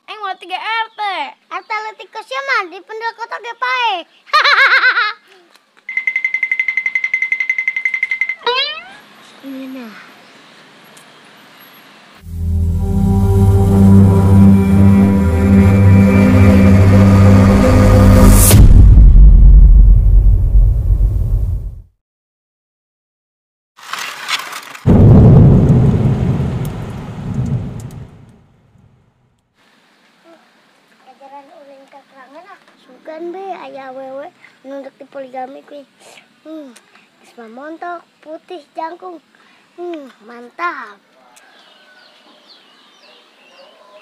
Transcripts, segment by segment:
Aing mau 3 RT. RT leutik ke sia mah di pendel kotak ge pae. Nah. Sugan be aya awewe nu rek di poligami kuy. Geus mah montok, putih jangkung. Mantap.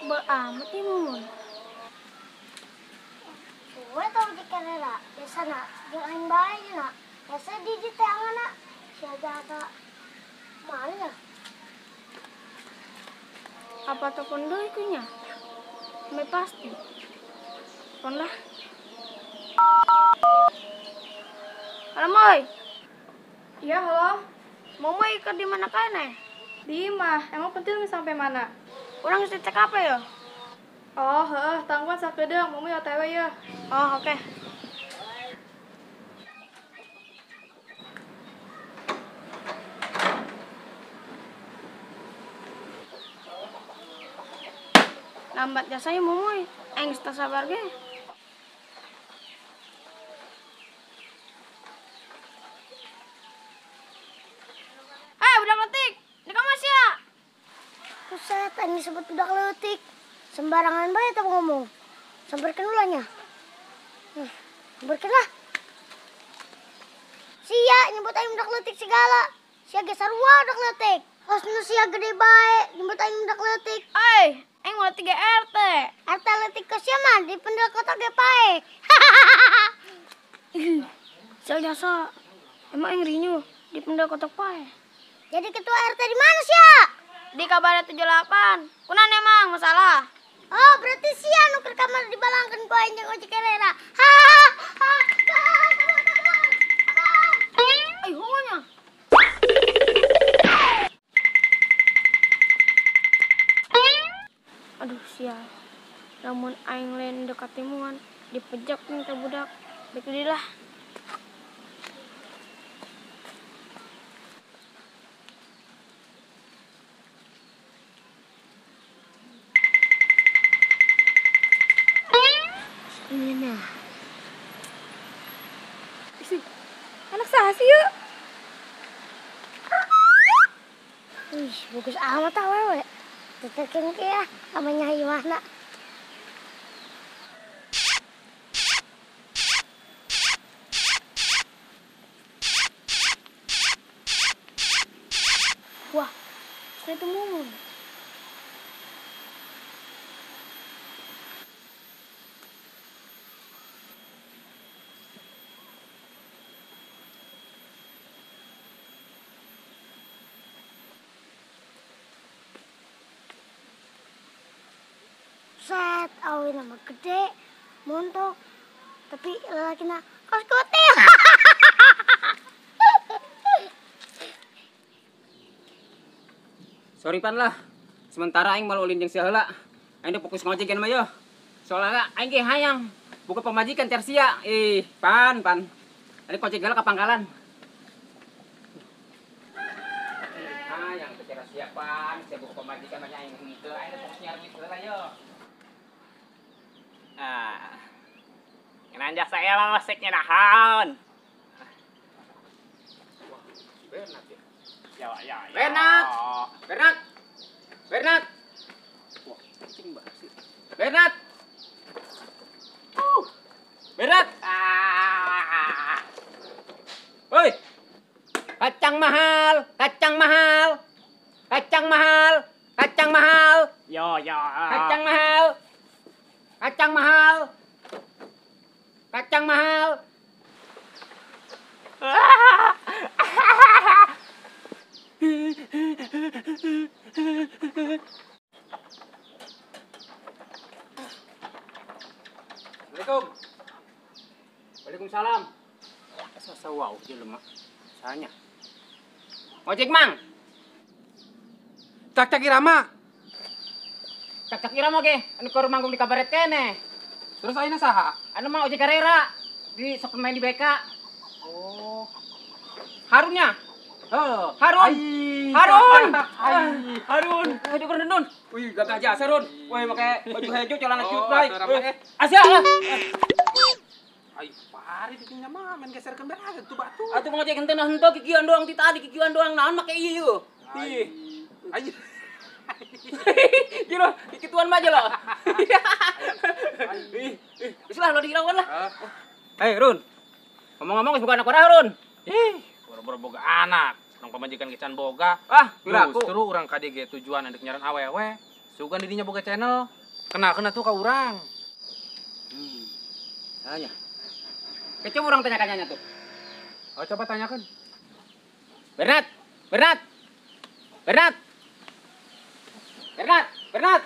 Bel amat ieu Mumun. Gue tau di kerera, biasa na, jeung aing bae na. Biasa di di teangan na. Sia jasa. Mana ya? Apa telepon deui kuy nya? Sampai pasti. Telepon lah. Halo Moy. Iya, halo. Momoy ikut di mana kene? Di imah. Emang penting sampai mana? Urang geus di TKP ya? Oh, heeh, tangguhan sakedeung, Momoy OTW ya. Oh, oke. Lambat jasanya Momoy. Aing geus teu sabar ge. Buset, aing disebut budak leutik. Sembarangan bae teh ngomong. Samperkeun ulahnya. Samperkeun lah. Sia nyebut aing budak leutik segala. Sia ge sarua budak leutik. Kos nu sia gede bae nyebut aing budak leutik. Euy, aing mau 3 RT. RT leutik ke sia mah di pendel kotak ge pae. Ih, sia jasa. Emang aing rinyu di pendel kotak pae. Jadi ketua RT di mana sia? Di kabar 78. Kunan emang masalah. Oh, berarti sia nu keur kamar dibalangkeun ku aing jeung ojek kerera. Ha ha. Ai hunganya. Aduh sia. Lamun aing lain dekat timuan, dipejak nih teh budak. Baik deui lah. Nah. Anak saha sih yuk? Wih, bagus amat awewe. Tetekeun ke ya sama nyai mana. Wah, saya itu Mumun. Set, awe nama gede, montok, tapi lelaki na kos kotil. Sorry pan lah, sementara aing malu ulin jeung sia heula. Aing fokus ngojek mah yo. Soalnya aing ge hayang buka pamajikan cer sia. Ih, pan pan. Aing ngojek heula ka pangkalan. Hayang teh cer sia pan, sia buka pamajikan mah aing henteu, aing fokus nyari duit heula yo. Ah. Ngeunaan jasa emang masih nyenahan. Wah, Bernard ya. Ya, ya, ya. Bernard. Bernard. Bernard. Wah, penting banget sih. Bernard. Bernard. Ah. Woi. Kacang mahal, kacang mahal. Kacang mahal, kacang mahal. Yo, yo. Kacang mahal. Kacang mahal. Kacang mahal. Assalamualaikum. Waalaikumsalam. Asa wow jelema. Sanya. Ojek mang. Tak tak irama. Cak-cak ira mah ge, anu keur manggung di kabaret keneh. Terus ayeuna saha? Anu mah Ojek Karera di sok main di BK. Oh. Harunnya. Heuh. Harun. Harun. Harun. Aduh kurang nun. Wih, gagah jasa Run. Wih, make baju hijau celana cute Oh, play. atuh rame. Asia lah. Ai, pari didinya mah main geserkeun beras tuh batu. Atuh ngojek henteu nah henteu kikieuan doang ti tadi kikieuan doang naon make ieu yeuh. Ih. Ai. Gila, kikituan mah aja lo. Ih, geus lah lo dilawan lah. Hei Run. Ngomong-ngomong geus boga anak urang Run. Ih, boro-boro boga anak. Nong pamajikan ge can boga. Ah, piraku. Justru urang ka dieu ge tujuan andek nyaran awewe. Sugan didinya boga channel. Kenalkeun atuh ka urang. Tanya. Kecum urang tanya kanyanya tuh. Oh, coba tanyakan. Bernat, Bernat. Bernat. Bernat, Bernat.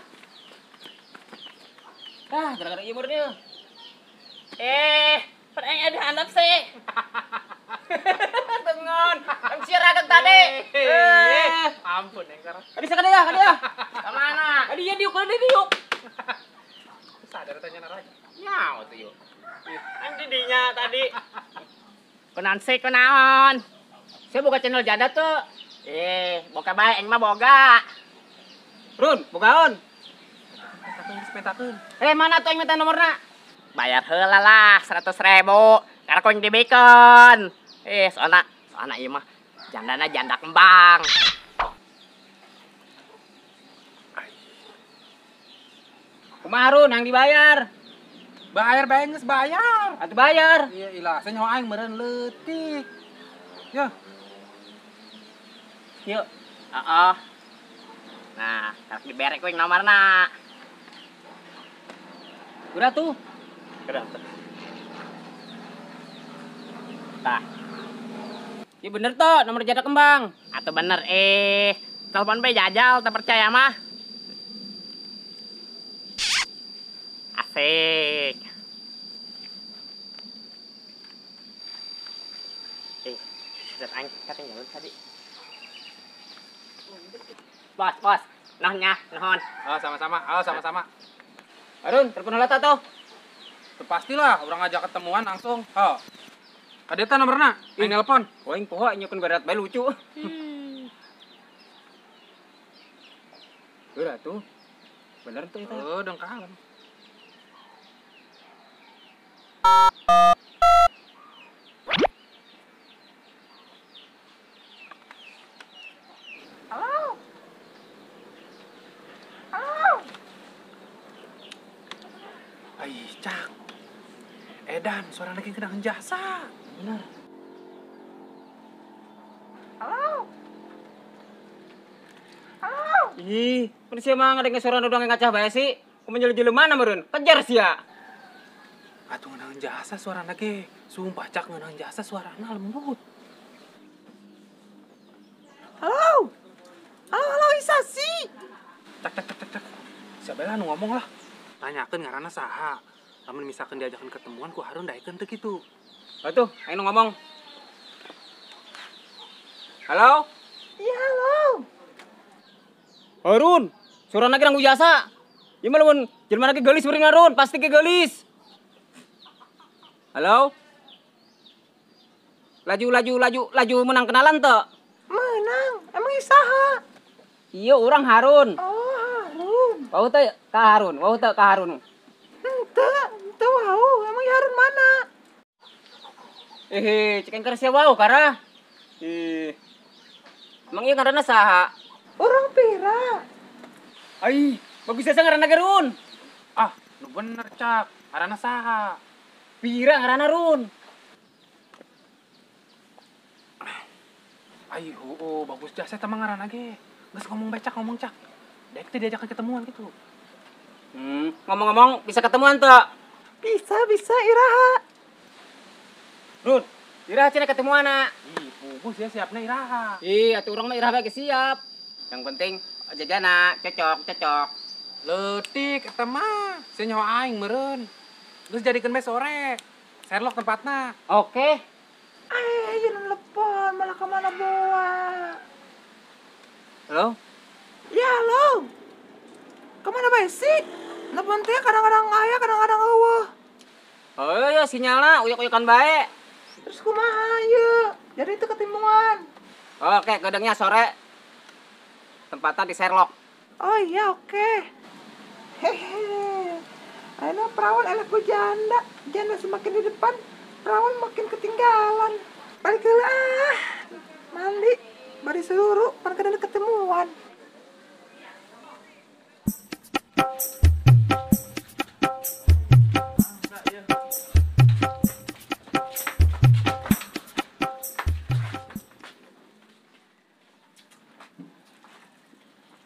Ah, gara-gara ieu meureun. Pernah ada handap sih. Tengon, yang sia ragang tadi. Ampun engkar. Adi sakada ya, kada ya. Ke mana? Adi ya diuk, adi diuk. Sadar tanya naraja. Nyawa tuh yuk. Kan didinya tadi. Kunaon sih kunaon? Saya boga channel janda tuh. Boga bae aing mah boga. Run, bogaon. Petakeun geus petakeun. Mana tuh aing minta nomorna? Bayar heula lah 100.000. Karena kau yang dibikeun. Soalna ieu mah jandana janda kembang. Kumaha Run yang dibayar? Bayar bae geus bayar. Atuh bayar. Iya ilah, saya nyawa aing meureun leutik. Yo. Yuk. Heeh. Nah, karek dibere ku yang nomorna. Udah tuh. Udah tuh. Tah. Ya bener toh, nomor janda kembang. Atuh bener telepon bae jajal, tak percaya mah. Asik. Set aing ketinggalan tadi. Bos, bos. Nohnya, nohon. Oh, sama-sama. Oh, sama-sama. Harun, telepon heula tuh. Pastilah, urang ngajak ketemuan langsung. Oh. Kadeta nomorna, aing nelpon. Oh, aing poho aing nyekeun berat bae lucu. Udah tuh. Bener tuh eta. Oh, dong kalem. Halo. Halo. Ai, cak. Edan, suara lagi kena jasa. Benar. Halo. Halo. Ih, mun sia mah ngadenge suara doang ngacah bae sih. Kumaha jelema mana meureun? Kejar sia. Atuh ngeunang jasa suarana ge. Sumpah cak ngeunang jasa suarana lembut. Halo. Halo, halo Isasi. Cak cak cak cak cak. Siapa lah nu ngomong lah. Tanyakeun ngaranna saha. Lamun misalkan diajakan ketemuan ku Harun daekeun teu kitu. Atuh, aing nu ngomong. Halo? Iya, halo. Harun, suarana ge nanggu jasa. Ieu mah lamun jelema ge geulis meureun Harun, pasti ge geulis. Halo? Laju laju laju laju menang kenalan teu? Menang. Emang saha? Iya, urang Harun. Oh, Harun. Wau teu ka Harun, wau teu ka Harun. Henteu wau, emang Harun mana? Cek engker sia wau kara. Ih. Emang ieu ngaranna saha? Urang Pira. Ai, bagus jasa ngaranna ge Run. Ah, nu bener cak. Ngaranna saha? Pira ngaranna Run. Ai, heueuh, bagus jasa eta mah ngaranna ge. Geus ngomong bae cak, ngomong cak. Daek teh diajakan ketemuan gitu. Ngomong-ngomong bisa ketemuan teu? Bisa, bisa iraha. Run, iraha cenah ketemuanna. Ih, puguh sia siapna iraha. Ih, atuh urang mah iraha bae siap. Yang penting jajana cocok, cocok. Leutik eta mah, sia nyaho aing meureun. Geus jadikeun bae sore. Sherlock tempatna. Oke. Ieu telepon malah ka mana boa. Halo? Ya, halo. Kemana bae sih? Nelpon teh kadang-kadang aya, kadang-kadang eueuh. Oh iya sinyalna uyuk-uyukan bae. Terus kumaha ieu? Jadi itu ketemuan. Oke, gedengnya sore. Tempatnya di Sherlock. Oh iya, oke. Hehe. Ayeuna perawan eleh ku janda. Janda semakin di depan, perawan makin ketinggalan. Balik heula ah. Mandi, bari seluruh pan kadang ketemuan.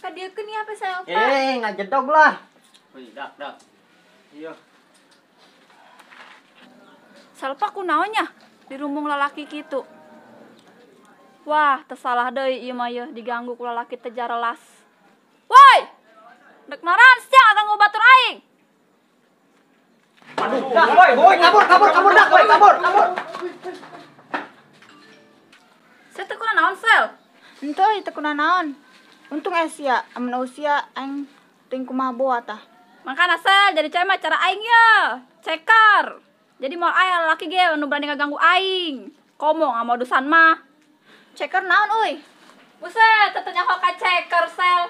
Kadieukeun ieu apa saya opa? Ngajedog lah. Wih, dak, dak. Iya. Salpa kunaon nya dirumung lalaki kitu. Wah, tersalah deui ieu mah yeuh diganggu ku lalaki teu jarelas. Woi! Dek naran sia ganggu batur aing. Aduh, dah, woi, woi, kabur, kabur, kabur dah, woi, kabur, kabur. Saya teu kunaon sel? Henteu teu kunaon. Untung sia, amun usia aing teuing kumaha boa tah. Makana sel jadi cewek mah cara aing ye, ceker. Jadi moal aya lalaki ge nu berani ngaganggu aing. Komo ngamodusan mah. Ceker naon euy? Buset, teu nyaho ka ceker sel.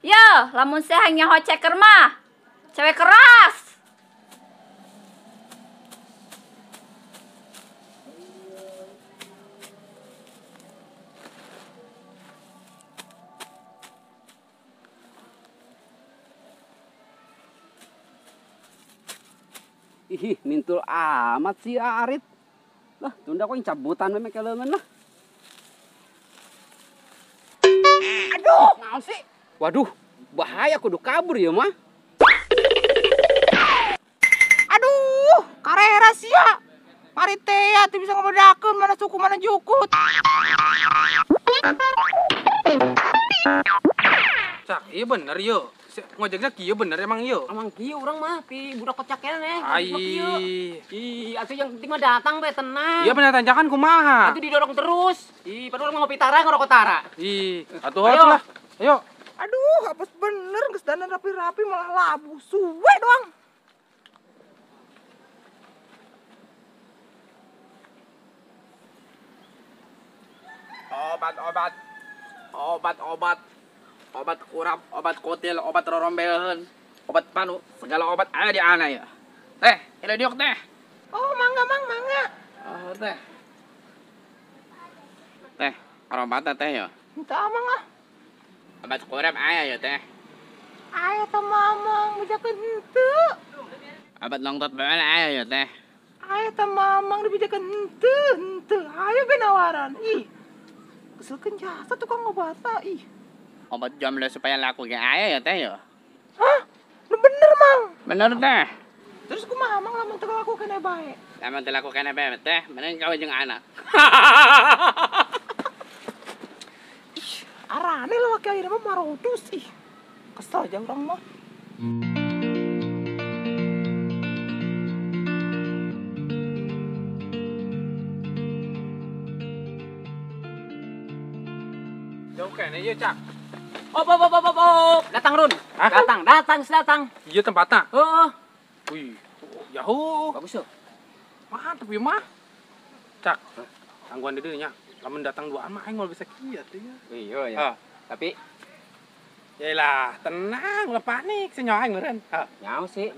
Ye, lamun sia hayang nyaho ceker mah. Cewek keras. Ih, mintul amat sih Arit. Lah, tunda kok yang cabutan memang kelengan lah. Aduh, naon sih? Waduh, bahaya kudu kabur ya mah. Aduh, karera sia. Mari teh ya, teu bisa ngomodakeun mana suku mana jukut. Cak, iya bener yo. Ngojeknya kieu bener emang ieu. Emang kieu urang mah pi budak kocak keneh. Ai. Ih, atuh yang penting mah datang bae tenang. Iya bener tanjakan kumaha? Atuh didorong terus. Ih, padahal urang mah ngopi tara ngerokok tara. Ih, atuh lah. Ayo. Aduh, hapus bener geus dandan rapi-rapi malah labu suwe doang. Obat-obat. Obat-obat. Obat kurap, obat kotil, obat rorombelheun, obat panu, segala obat ada di ana ya. Teh, ini diok teh. Oh, mangga mang, mangga. Oh, teh. Teh, obat teh ya. Entah amang ah. Obat kurap aya ya teh. Aya teh mamang, bejakeun henteu. Obat longtot bae aya ya teh. Aya teh mamang dibejakeun henteu, henteu. Ayo be nawaran. Ih. Keselkeun jasa tukang obatna ih. Obat jomblo supaya laku ge aya ya teh ya. Hah? Nu bener mang. Bener teh. Terus kumaha mang lamun teu laku keneh bae? Lamun teu laku keneh bae teh, mending kawin jeung anak. Ih, arane lalaki ayeuna mah marodus ih. Kesel aja urang mah. Jauh keneh ieu, Cak. Op, op, op, op, op. Datang Run. Hah? Datang, datang, datang. Iya tempatnya. Heeh. Wih, jauh. Bagus tuh. Mantep ieu mah. Cak, tangguhan deui nya. Lamun datang duaan mah aing moal bisa kieu teh ya. Iya ya. Ah. Tapi yaelah, tenang, ulah panik, senyo aing meureun. Hah. Nyaho sih.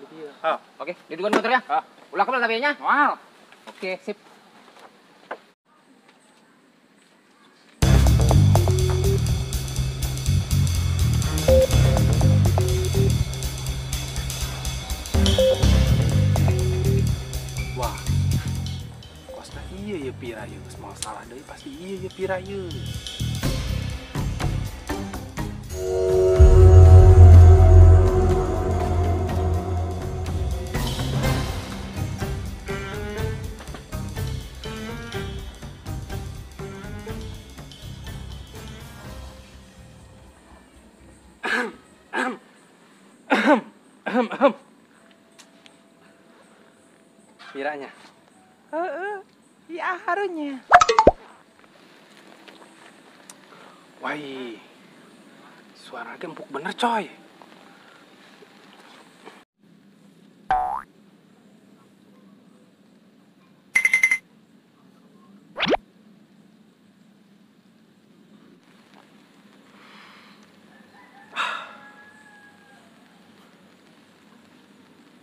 Hah. Oke, didugan motor ya. Hah. Ulah kemana tapi nya? Moal. Oke, sip. Wah, kosna iya ya pira ieu, geus moal salah deui pasti iya ya pira ieu. Piranya. Heeh. Iya harunya. Wah, suara empuk bener coy.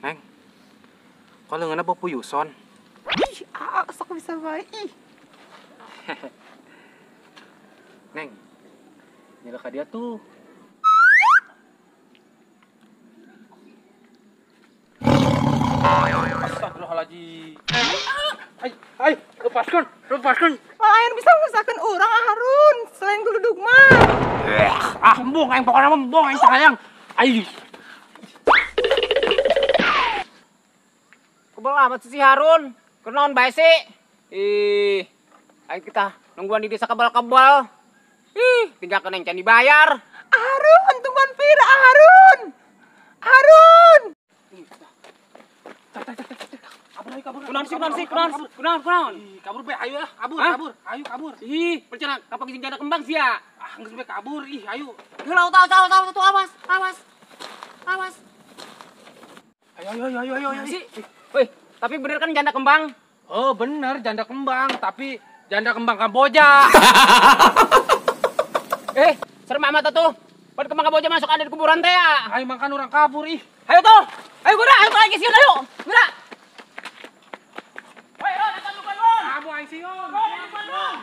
Neng. Kok leungeunna bau puyuson? Ih, sok bisa bae ih. Neng. Nyela ka dia tuh. Astagfirullahaladzim. Ay, ay, lepaskan, lepaskan. Malah yang bisa ngusahakeun urang Harun selain geluduk mah. Ah, embung aing pokona mah embung aing sayang. Ay. Kebel amat si Harun. Kunaon bae sih? Ih, aing kita nungguan di desa kebal-kebal. Ih, tinggal kena can dibayar. Harun, tungguan pira Harun. Harun. Kunaon sih, kunaon sih, kunaon, kunaon, kunaon. Kabur be, ayo lah, kabur, Hah? Kabur, ayo kabur. Ih, percaya kapan jeung janda kembang sih ya? Ah, geus be kabur, ih, ayo. Heula, tahu, tahu, tahu, tuh awas, awas. Awas. Ayo, ayo, ayo, ayo, ayo. Si. Wih, tapi bener kan janda kembang? Oh, bener janda kembang, tapi janda kembang Kamboja. Eh, serem amat tuh. Pan kembang Kamboja masuk ada di kuburan teh ya. Ayo makan orang kabur ih. Ayo tuh. Ayo geura, ayo lagi sieun ayo. Geura. Woi, Ron, datang lu, Ron. Kamu aing sieun. Ron, Ron.